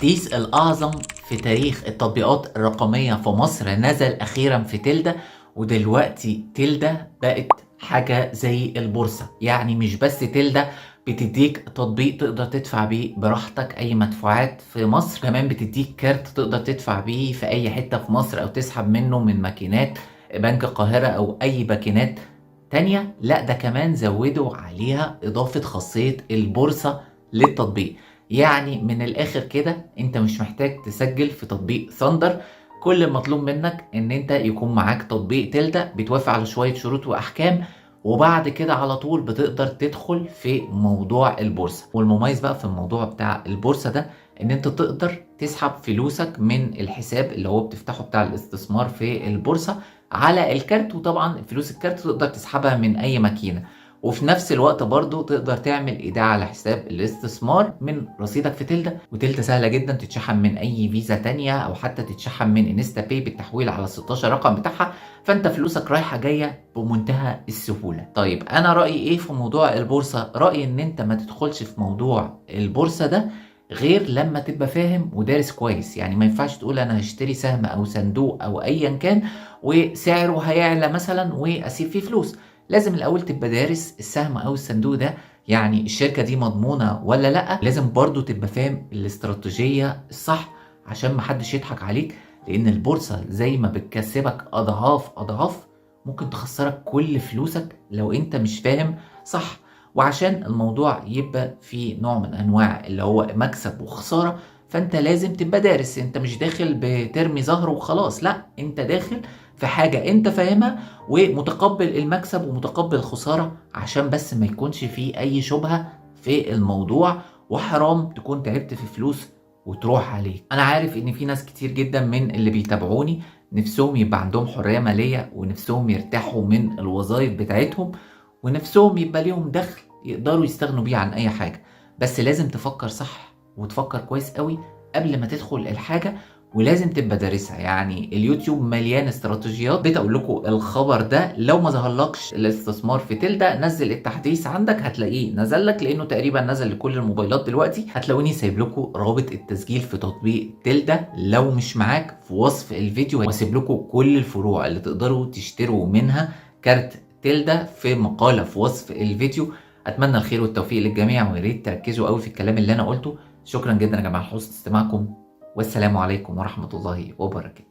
التحديث الأعظم في تاريخ التطبيقات الرقمية في مصر نزل أخيرا في تيلدا. ودلوقتي تيلدا بقت حاجة زي البورصة، يعني مش بس تيلدا بتديك تطبيق تقدر تدفع بيه براحتك أي مدفوعات في مصر، كمان بتديك كارت تقدر تدفع بيه في أي حتة في مصر أو تسحب منه من ماكينات بنك القاهرة أو أي ماكينات تانية. لا ده كمان زودوا عليها إضافة خاصية البورصة للتطبيق. يعني من الآخر كده أنت مش محتاج تسجل في تطبيق ثاندر، كل المطلوب منك إن أنت يكون معاك تطبيق تيلدا، بتوافق على شوية شروط وأحكام، وبعد كده على طول بتقدر تدخل في موضوع البورصة. والمميز بقى في الموضوع بتاع البورصة ده إن أنت تقدر تسحب فلوسك من الحساب اللي هو بتفتحه بتاع الاستثمار في البورصة على الكارت، وطبعا فلوس الكارت تقدر تسحبها من أي ماكينة، وفي نفس الوقت برضو تقدر تعمل ايداع على حساب الاستثمار من رصيدك في تلدا. وتلدا سهلة جدا تتشحن من اي فيزا تانية او حتى تتشحن من انستا باي بالتحويل على 16 رقم بتاعها، فانت فلوسك رايحة جاية بمنتهى السهولة. طيب انا رأيي ايه في موضوع البورصة؟ رأيي ان انت ما تدخلش في موضوع البورصة ده غير لما تبقى فاهم ودارس كويس. يعني ما ينفعش تقول انا هشتري سهم او صندوق او ايا كان وسعره هيعلى مثلا واسيب فيه فلوس. لازم الاول تبقى دارس السهم او الصندوق ده، يعني الشركة دي مضمونة ولا لا. لازم برضو تبقى فاهم الاستراتيجية الصح عشان ما حدش يضحك عليك، لان البورصة زي ما بتكسبك اضعاف اضعاف ممكن تخسرك كل فلوسك لو انت مش فاهم صح. وعشان الموضوع يبقى في نوع من انواع اللي هو مكسب وخسارة، فانت لازم تبقى دارس. انت مش داخل بترمي زهر وخلاص، لا انت داخل في حاجة انت فاهمها ومتقبل المكسب ومتقبل الخسارة، عشان بس ما يكونش في اي شبهة في الموضوع، وحرام تكون تعبت في فلوس وتروح عليك. انا عارف ان في ناس كتير جدا من اللي بيتابعوني نفسهم يبقى عندهم حرية مالية، ونفسهم يرتاحوا من الوظائف بتاعتهم، ونفسهم يبقى ليهم دخل يقدروا يستغنوا بيه عن اي حاجة. بس لازم تفكر صح وتفكر كويس قوي قبل ما تدخل الحاجة، ولازم تبقى دارسها. يعني اليوتيوب مليان استراتيجيات. بقيت اقول لكم الخبر ده لو ما ظهرلكش الاستثمار في تلدا، نزل التحديث عندك هتلاقيه نزل لك، لانه تقريبا نزل لكل الموبايلات دلوقتي. هتلاقوني سايب لكم رابط التسجيل في تطبيق تلدا لو مش معاك في وصف الفيديو، واسيب لكم كل الفروع اللي تقدروا تشتروا منها كارت تلدا في مقالة في وصف الفيديو. اتمنى الخير والتوفيق للجميع، ويا ريت تركزوا قوي في الكلام اللي انا قلته. شكرا جدا يا جماعه لحسن استماعكم، والسلام عليكم ورحمة الله وبركاته.